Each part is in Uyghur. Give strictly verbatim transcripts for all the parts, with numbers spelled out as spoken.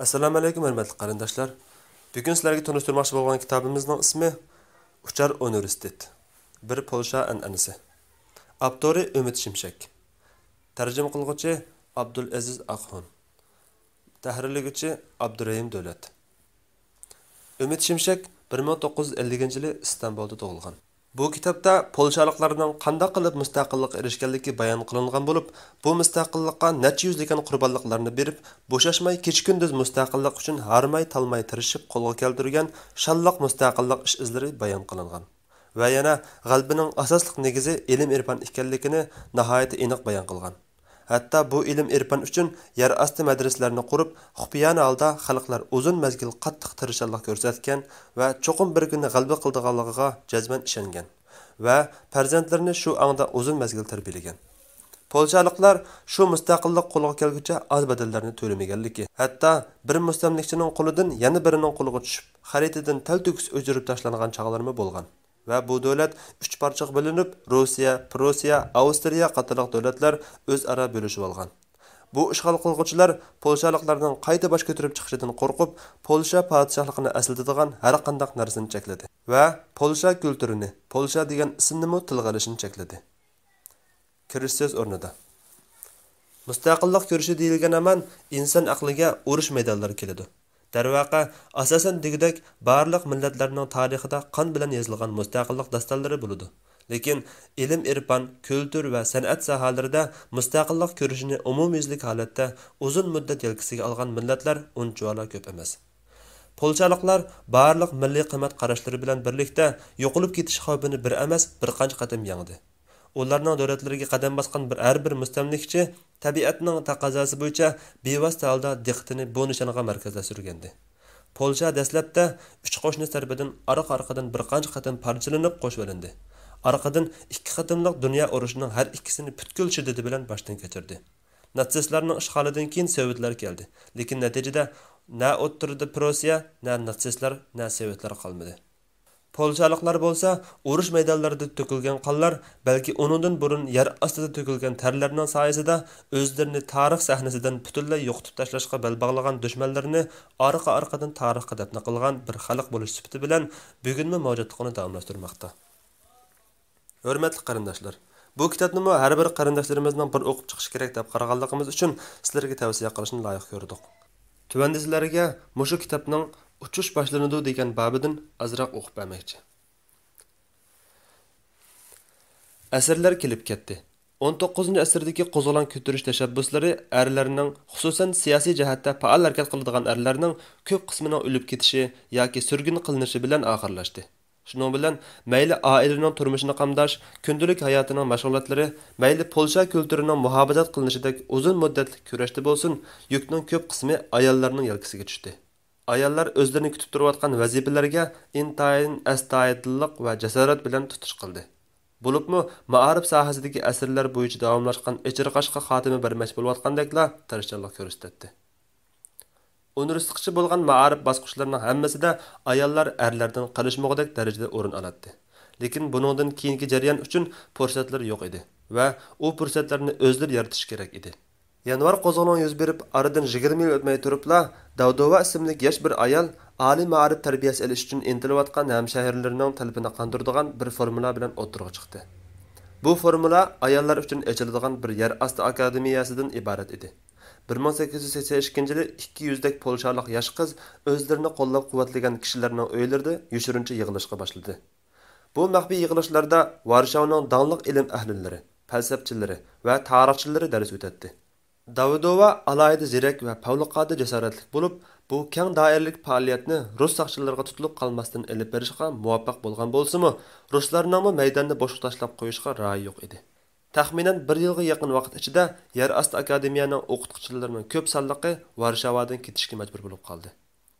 ئەسسالامۇئەلەيكۇم، ھۆرمەتلىك قېرىنداشلار. بۈگۈن سىلەرگە تونۇشتۇرماقچى بولغان كىتابىمىزنىڭ ئىسمى ئۇچار ئۇنىۋېرسىتېت، بىر پولشا ئەنئەنىسى. ئاپتورى ئۈمىد شىمشەك. تەرجىمە قىلغۇچى ئابدۇلئەزىز ئاقخۇن. تەھرىرلىگۈچى ئابدۇرېھىم دۆلەت. ئۈمىد شىمشەك بىر مىڭ توققۇز يۈز ئەللىكىنچى يىلى ئىستانبۇلدا تۇغۇلغان. بۇ كىتابتا پولشالىقلارنىڭ قانداق قىلىپ مۇستەقىللىققا ئېرىشكەنلىكى بايان قىلىنغان بولۇپ، بۇ مۇستەقىللىققا نەچچە يۈزلىگەن قۇربانلىقلارنى بېرىپ، بوشاشماي كېچە-كۈندۈز مۇستەقىللىق ئۈچۈن ھارماي-تالماي تىرىشىپ قولغا كەلتۈرگەن شانلىق مۇستەقىللىق ئىش-ئىزلىرى بايان قىلىنغان. ۋە يەنە غەلىبىنىڭ ئاساسلىق نېگىزى ئىلىم-ئېرپان ئىكەنلىكىنى ناھايىتى ئېنىق بايان قىلغان. ھەتتا بۇ ئىلىم-ئېرپان ئۈچۈن يەر ئاستى مەدرىسىلەرنى قۇرۇپ، خۇپىيانە ھالدا خەلقلەر ئۇزۇن مەزگىل قاتتىق تىرىشچانلىق كۆرسەتكەن ۋە چوقۇم بىر كۈنى غەلىبە قىلىدىغانلىقىغا جەزمەن ئىشەنگەن ۋە پەرزەنتلىرىنى شۇ ئاڭدا ئۇزۇن مەزگىل تەربىيەلىگەن. پولشالىقلار شۇ مۇستەقىللىق قولغا كەلگۈچە ئاز بەدەللەرنى تۆلىمىگەنلىكى، ھەتتا بىر مۇستەملىكىچىنىڭ قولىدىن يەنە بىرىنىڭ قولىغا چۈشۈپ، خەرىتىدىن تەلتۆكۈس ئۆچۈرۈپ تاشلانغان چاغلىرىمۇ بولغان. ۋە بۇ دۆلەت ئۈچ پارچىغا بۆلۈنۈپ، روسىيە، پروسىيە، ئاۋسترىيە قاتارلىق دۆلەتلەر ئۆزئارا بۆلۈشۈۋالغان. بۇ ئىشغال قىلغۇچىلار پولشالىقلارنىڭ قايتا باش كۆتۈرۈپ چىقىشىدىن قورقۇپ، پولشا پادىشاھلىقىنى ئەسلىتىدىغان ھەرقانداق نەرسىنى چەكلىدى ۋە پولشا كۈلتۈرىنى، پولشا دېگەن ئىسىمنىمۇ تىلغا ئېلىشنى چەكلىدى. كىرىش سۆز ئورنىدا. مۇستەقىللىق كۈرىشى دېيىلگەن ھامان ئىنسان ئەقلىگە ئۇرۇش مەيدانلىرى كېلىدۇ. دەرۋەقە، ئاساسەن دېگۈدەك بارلىق مىللەتلەرنىڭ تارىخىدا قان بىلەن يېزىلغان مۇستەقىللىق داستانلىرى بولىدۇ. لېكىن ئىلىم-ئېرپان، كۈلتۈر ۋە سەنئەت ساھەلىرىدە مۇستەقىللىق كۈرىشىنى ئومۇميۈزلۈك ھالەتتە ئۇزۇن مۇددەت يەلكىسىگە ئالغان مىللەتلەر ئۇنچىۋالا كۆپ ئەمەس. پولشالىقلار بارلىق مىللىي قىممەت قاراشلىرى بىلەن بىرلىكتە يوقىلىپ كېتىش خەۋپىنى بىر ئەمەس، بىر قانچە قېتىم يەڭدى. ئۇلارنىڭ دۆلەتلىرىگە قەدەم باسقان بىر، ھەر بىر مۇستەملىكىچى تەبىئەتنىڭ تەقەززاسى بويىچە بىۋاسىتە ھالدا دىققىتىنى بۇ نىشانغا مەركەزلەشتۈرگەنىدى. پولشا دەسلەپتە ئۈچ قوشنىسى تەرىپىدىن ئارقا-ئارقىدىن بىر قانچە قېتىم پارچىلىنىپ قوشۇۋېلىندى. ئارقىدىن ئىككى قېتىملىق دۇنيا ئۇرۇشىنىڭ ھەر ئىككىسىنى پۈتكۈل شىددىتى بىلەن باشتىن كەچۈردى. ناتسىستلارنىڭ ئىشغالىدىن كېيىن سوۋېتلار كەلدى. لېكىن نەتىجىدە نە ئوتتۇرىدا پروسىيە، نە ناتسىستلار، نە سوۋېتلار قالمىدى. پولشالىقلار بولسا ئۇرۇش مەيدانلىرىدا تۆكۈلگەن قانلار، بەلكى ئۇنىڭدىن بۇرۇن يەر ئاستىدا تۆكۈلگەن تەرلەرنىڭ سايىسىدا ئۆزلىرىنى تارىخ سەھنىسىدىن پۈتۈنلەي يوقىتىپ تاشلاشقا بەل باغلىغان دۈشمەنلىرىنى ئارقا-ئارقىدىن تارىخقا دەپنە قىلغان بىر خەلق بولۇش سۈپىتى بىلەن بۈگۈنمۇ مەۋجۇتلۇقىنى داۋاملاشتۇرماقتا. ھۆرمەتلىك قېرىنداشلار، بۇ كىتابنىمۇ ھەر بىر قېرىنداشلىرىمىزنىڭ بىر ئوقۇپ چىقىشى كېرەك دەپ قارىغانلىقىمىز ئۈچۈن سىلەرگە تەۋسىيە قىلىشنى لايىق كۆردۇق. تۆۋەندە سىلەرگە مۇشۇ كىتابنىڭ ئۇچۇش باشلىنىدۇ دېگەن بابىدىن ئازراق ئوقۇپ بەرمەكچى. ئەسىرلەر كېلىپ كەتتى. ئون توققۇزىنچى ئەسىردىكى قوزغىلاڭ كۆتۈرۈش تەشەببۇسلىرى ئەرلەرنىڭ، خۇسۇسەن، سىياسىي جەھەتتە پائال ھەرىكەت قىلىدىغان ئەرلەرنىڭ كۆپ قىسمىنىڭ ئۆلۈپ كېتىشى ياكى سۈرگۈن قىلىنىشى بىلەن ئاخىرلاشتى. شۇنىڭ بىلەن مەيلى ئائىلىنىڭ تۇرمۇشىنى قامداش، كۈندىلىك ھاياتىنىڭ مەشغۇلاتلىرى، مەيلى پولشا كۈلتۈرىنىڭ مۇھاپىزەت قىلىنىشىدەك ئۇزۇن مۇددەتلىك كۈرەشتە بولسۇن، يۈكنىڭ كۆپ قىسمى ئاياللارنىڭ يەلكىسىگە چۈشتى. ئاياللار ئۆزلىرىنى كۈتۈپ تۇرۇۋاتقان ۋەزىپىلەرگە ئىنتايىن ئەستايىدىللىق ۋە جاسارەت بىلەن تۇتۇش قىلدى. بولۇپمۇ مائارىپ ساھەسىدىكى ئەسىرلەر بويىچە داۋاملاشقان ئېچىرقاشقا خاتىمە بەرمەكچى بولۇۋاتقاندەكلا تىرىشچانلىق كۆرسىتەتتى. ئۇنىۋېرسىتېتقىچە بولغان مائارىپ باسقۇچلىرىنىڭ ھەممىسىدە ئاياللار ئەرلەردىن قېلىشمىغۇدەك دەرىجىدە ئورۇن ئالاتتى. لېكىن بۇنىڭدىن كېيىنكى جەريان ئۈچۈن پۇرسەتلەر يوق ئىدى ۋە ئۇ پۇرسەتلەرنى ئۆزلىرى يارىتىشى كېرەك ئىدى. يانۋار قوزغىلىڭى يۈز بېرىپ ئارىدىن يىگىرمە يىل ئۆتمەي تۇرۇپلا، داۋدوۋا ئىسىملىك ياش بىر ئايال ئالىي مائارىپ تەربىيەسى ئېلىش ئۈچۈن ئىنتىلىۋاتقان ھەمشەھىرىلىرىنىڭ تەلىپىنى قاندۇرىدىغان بىر فورمۇلا بىلەن ئوتتۇرىغا چىقتى. بۇ فورمۇلا ئاياللار ئۈچۈن ئېچىلىدىغان بىر يەر ئاستى ئاكادېمىيەسىدىن ئىبارەت ئىدى. بىر مىڭ سەككىز يۈز سەكسەن ئىككىنچى يىلى ئىككى يۈزدەك پولشالىق ياش قىز ئۆزلىرىنى قوللاپ-قۇۋۋەتلىگەن كىشىلەرنىڭ ئۆيلىرىدە يوشۇرۇنچە يىغىلىشقا باشلىدى. بۇ مەخپىي يىغىلىشلاردا ۋارشاۋنىڭ داڭلىق ئىلىم ئەھلىلىرى، پەلسەپىچىلىرى ۋە تارىخچىلىرى دەرس ئۆتەتتى. داۋىدوۋا ئالاھىدە زېرەك ۋە پەۋقۇلئاددە جاسارەتلىك بولۇپ، بۇ كەڭ دائىرىلىك پائالىيەتنى رۇس ساقچىلىرىغا تۇتۇلۇپ قالماستىن ئېلىپ بېرىشقا مۇۋەپپەق بولغان بولسىمۇ، رۇسلارنىڭمۇ مەيداننى بوشقا تاشلاپ قويۇشقا رايى يوق ئىدى. تەخمىنەن بىر يىلغا يېقىن ۋاقىت ئىچىدە يەر ئاستى ئاكادېمىيەنىڭ ئوقۇتقۇچىلىرىنىڭ كۆپ سانلىقى ۋارشاۋادىن كېتىشكە مەجبۇر بولۇپ قالدى.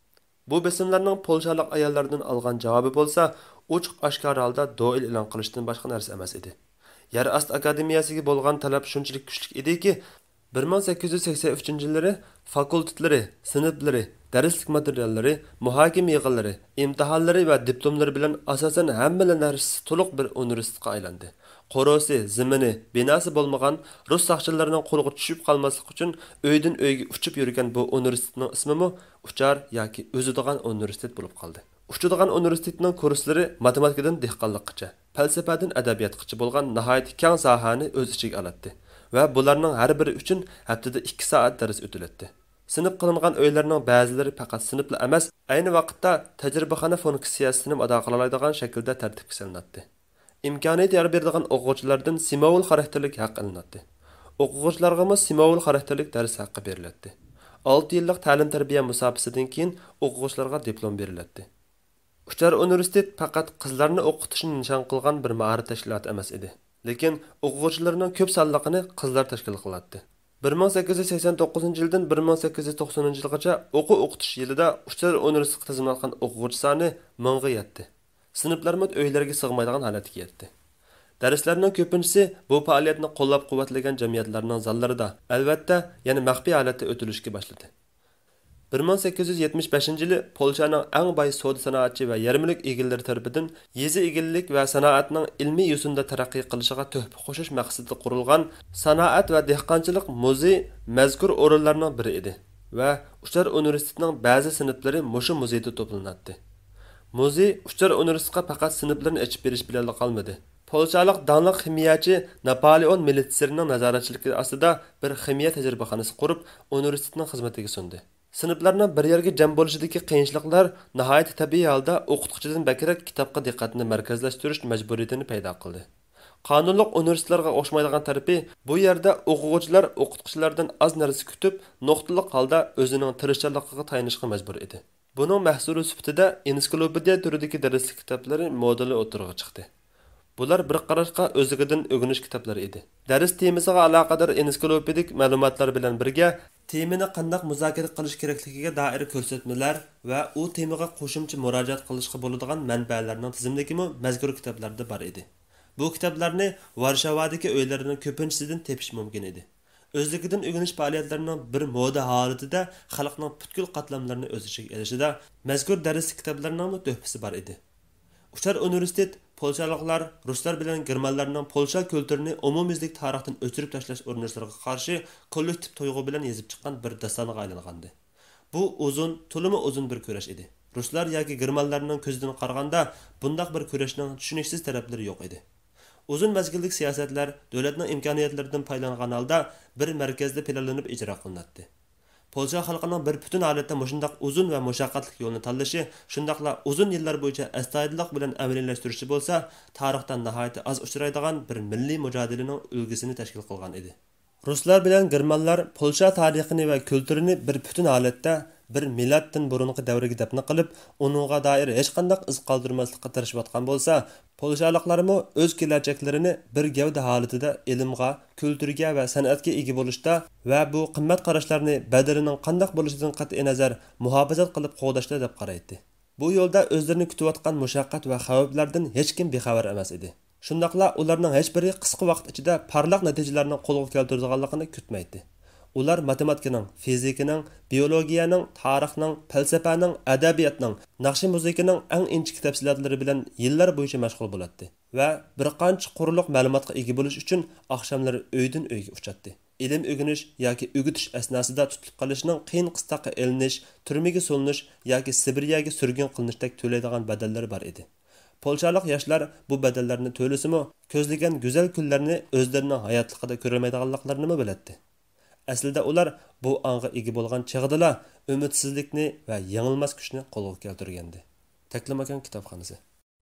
بۇ بېسىملارنىڭ پولشالىق ئاياللاردىن ئالغان جاۋابى بولسا ئوچۇق-ئاشكارا ھالدا دوئىل ئېلان قىلىشتىن باشقا نەرسە ئەمەس ئىدى. يەر ئاستى ئاكادېمىيەسىگە بولغان تەلەپ شۇنچىلىك كۈچلۈك ئىدىكى، بىر مىڭ سەككىز يۈز سەكسەن ئۈچىنچى يىللىرى فاكۇلتېتلىرى، سىنىپلىرى، دەرسلىك ماتېرىياللىرى، مۇھاكىمە يىغىنلىرى، ئىمتىھانلىرى ۋە دىپلوملىرى بىلەن ئاساسەن ھەممىلا نەرسىسى تولۇق بىر ئۇنىۋېرسىتېتقا ئايلاندى. قورۇسى، زېمىنى، بىناسى بولمىغان، رۇس ساقچىلىرىنىڭ قولىغا چۈشۈپ قالماسلىق ئۈچۈن ئۆيدىن ئۆيگە ئۇچۇپ يۈرگەن بۇ ئۇنىۋېرسىتېتنىڭ ئىسمىمۇ ئۇچار ياكى ئۈزىدىغان ئۇنىۋېرسىتېت بولۇپ قالدى. ئۇچىدىغان ئۇنىۋېرسىتېتنىڭ كۇرسلىرى ماتېماتىكىدىن دېھقانلىققىچە، پەلسەپەدىن ئەدەبىياتقىچە بولغان ناھايىتى كەڭ ساھەنى ئۆز ئىچىگە ئالاتتى ۋە بۇلارنىڭ ھەر بىرى ئۈچۈن ھەپتىدە ئىككى سائەت دەرس ئۆتۈلەتتى. سىنىپ قىلىنغان ئۆيلەرنىڭ بەزىلىرى پەقەت سىنىپلا ئەمەس، ئەينى ۋاقىتتا تەجرىبىخانا فۇنكسىيەسىنىمۇ ئادا قىلالايدىغان شەكىلدە تەرتىپكە سېلىناتتى. ئىمكانىيىتى يار بېرىدىغان ئوقۇغۇچىلاردىن سىمۋول خاراكتېرلىك ھەق ئېلىناتتى. ئوقۇغۇچىلارغىمۇ سىمۋول خاراكتېرلىك دەرس ھەققى بېرىلەتتى. ئالتە يىللىق تەلىم-تەربىيە مۇساپىسىدىن كېيىن ئوقۇغۇچىلارغا دىپلوم بېرىلەتتى. ئۇچار ئۇنىۋېرسىتېت پەقەت قىزلارنى ئوقۇتۇشنى نىشان قىلغان بىر مائارىپ تەشكىلاتى ئەمەس ئىدى، لېكىن ئوقۇغۇچىلىرىنىڭ كۆپ سانلىقىنى قىزلار تەشكىل قىلاتتى. بىر مىڭ سەككىز يۈز سەكسەن توققۇزىنچى يىلدىن بىر مىڭ سەككىز يۈز توقسەنىنچى يىلغىچە ئوقۇ ئوقۇتۇش يىلىدا ئۇچار ئۇنىۋېرسىتېتقا تىزىملاتقان ئوقۇغۇچى سانى مىڭغا يەتتى. سىنىپلارمۇ ئۆيلەرگە سىغمايدىغان ھالەتكە يەتتى. دەرسلەرنىڭ كۆپىنچىسى بۇ پائالىيەتنى قوللاپ-قۇۋۋەتلىگەن جەمئىيەتلەرنىڭ زاللىرىدا، ئەلۋەتتە، يەنە مەخپىي ھالەتتە ئۆتۈلۈشكە باشلىدى. بىر مىڭ سەككىز يۈز يەتمىش بەشىنچى يىلى پولشانىڭ ئەڭ باي سودا سانائەتچى ۋە يەر مۈلۈك ئىگىلىرى تەرىپىدىن يېزا ئىگىلىك ۋە سانائەتنىڭ ئىلمىي يوسۇندا تەرەققىي قىلىشىغا تۆھپە قوشۇش مەقسىتىدە قۇرۇلغان سانائەت ۋە دېھقانچىلىق مۇزېي مەزكۇر ئورۇنلارنىڭ بىرى ئىدى ۋە ئۇچار ئۇنىۋېرسىتېتىنىڭ بەزى سىنىپلىرى مۇشۇ مۇزېيدا توپلىناتتى. مۇزېي ئۇچار ئۇنىۋېرسىتېتقا پەقەت سىنىپلىرىنى ئېچىپ بېرىش بىلەنلا قالمىدى. پولشالىق داڭلىق خىمىيەچى ناپالېئون مېلىتسېرنىڭ نازارەتچىلىكى ئاستىدا بىر خىمىيە تەجرىبىخانىسى قۇرۇپ، ئۇنىۋېرسىتېتنىڭ خىزمىتىگە سۇندى. سىنىپلارنىڭ بىر يەرگە جەم بولۇشىدىكى قىيىنچىلىقلار ناھايىتى تەبىئىي ھالدا ئوقۇتقۇچىدىن بەكرەك كىتابقا دىققەتنى مەركەزلەشتۈرۈش مەجبۇرىيىتىنى پەيدا قىلدى. قانۇنلۇق ئۇنىۋېرسىتېتلارغا ئوخشىمايدىغان تەرىپى، بۇ يەردە ئوقۇغۇچىلار ئوقۇتقۇچىلاردىن ئاز نەرسە كۈتۈپ، نۇقتىلىق ھالدا ئۆزىنىڭ تىرىشچانلىقىغا تايىنىشقا مەجبۇر ئىدى. بۇنىڭ مەھسۇلى سۈپىتىدە ئېنسىكلوپېدىيە تۈرىدىكى دەرسلىك كىتابلىرى مودېلى ئوتتۇرىغا چىقتى. بۇلار بىر قاراشقا ئۆزلۈكىدىن ئۆگىنىش كىتابلىرى ئىدى. دەرس تېمىسىغا ئالاقىدار ئېنسىكلوپېدىك مەلۇماتلار بىلەن بىرگە، تېمىنى قانداق مۇزاكىرە قىلىش كېرەكلىكىگە دائىر كۆرسەتمىلەر ۋە ئۇ تېمىغا قوشۇمچە مۇراجىئەت قىلىشقا بولىدىغان مەنبەلەرنىڭ تىزىملىكىمۇ مەزكۇر كىتابلاردا بار ئىدى. بۇ كىتابلارنى ۋارشاۋادىكى ئۆيلەرنىڭ كۆپىنچىسىدىن تېپىش مۇمكىن ئىدى. ئۆزلۈكىدىن ئۆگىنىش پائالىيەتلىرىنىڭ بىر مودا ھالىتىدە خەلقنىڭ پۈتكۈل قاتلاملىرىنى ئۆز ئىچىگە ئېلىشىدا مەزكۇر دەرسلىك كىتابلىرىنىڭمۇ تۆھپىسى بار ئىدى. ئۇچار ئۇنىۋېرسىتېت پولشالىقلار، رۇسلار بىلەن گېرمانلارنىڭ پولشا كۈلتۈرىنى ئومۇميۈزلۈك تارىختىن ئۆچۈرۈپ تاشلاش ئۇرۇنۇشلىرىغا قارشى كوللېكتىپ تۇيغۇ بىلەن يېزىپ چىققان بىر داستانغا ئايلانغانىدى. بۇ ئۇزۇن، تولىمۇ ئۇزۇن بىر كۈرەش ئىدى. رۇسلار ياكى گېرمانلارنىڭ كۆزىدىن قارىغاندا، بۇنداق بىر كۈرەشنىڭ چۈشىنىكسىز تەرەپلىرى يوق ئىدى. ئۇزۇن مەزگىللىك سىياسەتلەر دۆلەتنىڭ ئىمكانىيەتلىرىدىن پايدىلانغان ھالدا بىر مەركەزدە پىلانلىنىپ ئىجرا قىلىناتتى. پولشا خەلقىنىڭ بىر پۈتۈن ھالەتتە مۇشۇنداق ئۇزۇن ۋە مۇشەققەتلىك يولنى تاللىشى، شۇنداقلا ئۇزۇن يىللار بويىچە ئەستايىدىللىق بىلەن ئەمەلىيلەشتۈرۈشى بولسا، تارىختا ناھايىتى ئاز ئۇچرايدىغان بىر مىللىي مۇجادىلىنىڭ ئۈلگىسىنى تەشكىل قىلغان ئىدى. رۇسلار بىلەن گېرمانلار پولشا تارىخىنى ۋە كۈلتۈرىنى بىر پۈتۈن ھالەتتە، بىر مىلادتىن بۇرۇنقى دەۋرگە دەپنە قىلىپ، ئۇنىڭغا دائىر ھېچقانداق ئىز قالدۇرماسلىققا تىرىشىۋاتقان بولسا، پولشالىقلارمۇ ئۆز كېلەچەكلىرىنى بىر گەۋدە ھالىتىدە ئىلىمغا، كۈلتۈرگە ۋە سەنئەتكە ئىگە بولۇشتا ۋە بۇ قىممەت قاراشلارنى بەدىلىنىڭ قانداق بولۇشىدىن قەتئىينەزەر مۇھاپىزەت قىلىپ قوغداشتا دەپ قارايتتى. بۇ يولدا ئۆزلىرىنى كۈتۈۋاتقان مۇشەققەت ۋە خەۋپلەردىن ھېچكىم بىخەۋەر ئەمەس ئىدى. شۇنداقلا ئۇلارنىڭ ھېچبىرى قىسقا ۋاقىت ئىچىدە پارلاق نەتىجىلەرنىڭ قولغا كەلتۈرىدىغانلىقىنى كۈتمەيتتى. ئۇلار ماتېماتىكىنىڭ، فىزىكىنىڭ، بىئولوگىيەنىڭ، تارىخنىڭ، پەلسەپەنىڭ، ئەدەبىياتنىڭ، ناخشا مۇزىكىنىڭ ئەڭ ئىنچىكە تەپسىلاتلىرى بىلەن يىللار بويىچە مەشغۇل بولاتتى ۋە بىر قانچە قۇرلۇق مەلۇماتقا ئىگە بولۇش ئۈچۈن ئاخشاملىرى ئۆيدىن ئۆيگە ئۇچاتتى. ئىلىم ئۆگىنىش ياكى ئۆگىتىش ئەسناسىدا تۇتۇلۇپ قېلىشنىڭ قىيىن قىستاققا ئېلىنىش، تۈرمىگە سولىنىش ياكى سىبىرىيەگە سۈرگۈن قىلىنىشتەك تۆلەيدىغان بەدەللىرى بار ئىدى. پولشالىق ياشلار بۇ بەدەللەرنى تۆلىسىمۇ، كۆزلىگەن گۈزەل كۈنلەرنى ئۆزلىرىنىڭ ھاياتلىقىدا كۆرەلمەيدىغانلىقلىرىنىمۇ بىلەتتى. ئەسلىدە ئۇلار بۇ ئاڭغا ئىگە بولغان چېغىدىلا ئۈمىدسىزلىكنى ۋە يېڭىلماس كۈچنى قولغا كەلتۈرگەنىدى. تەكلىماكان كىتابخانىسى.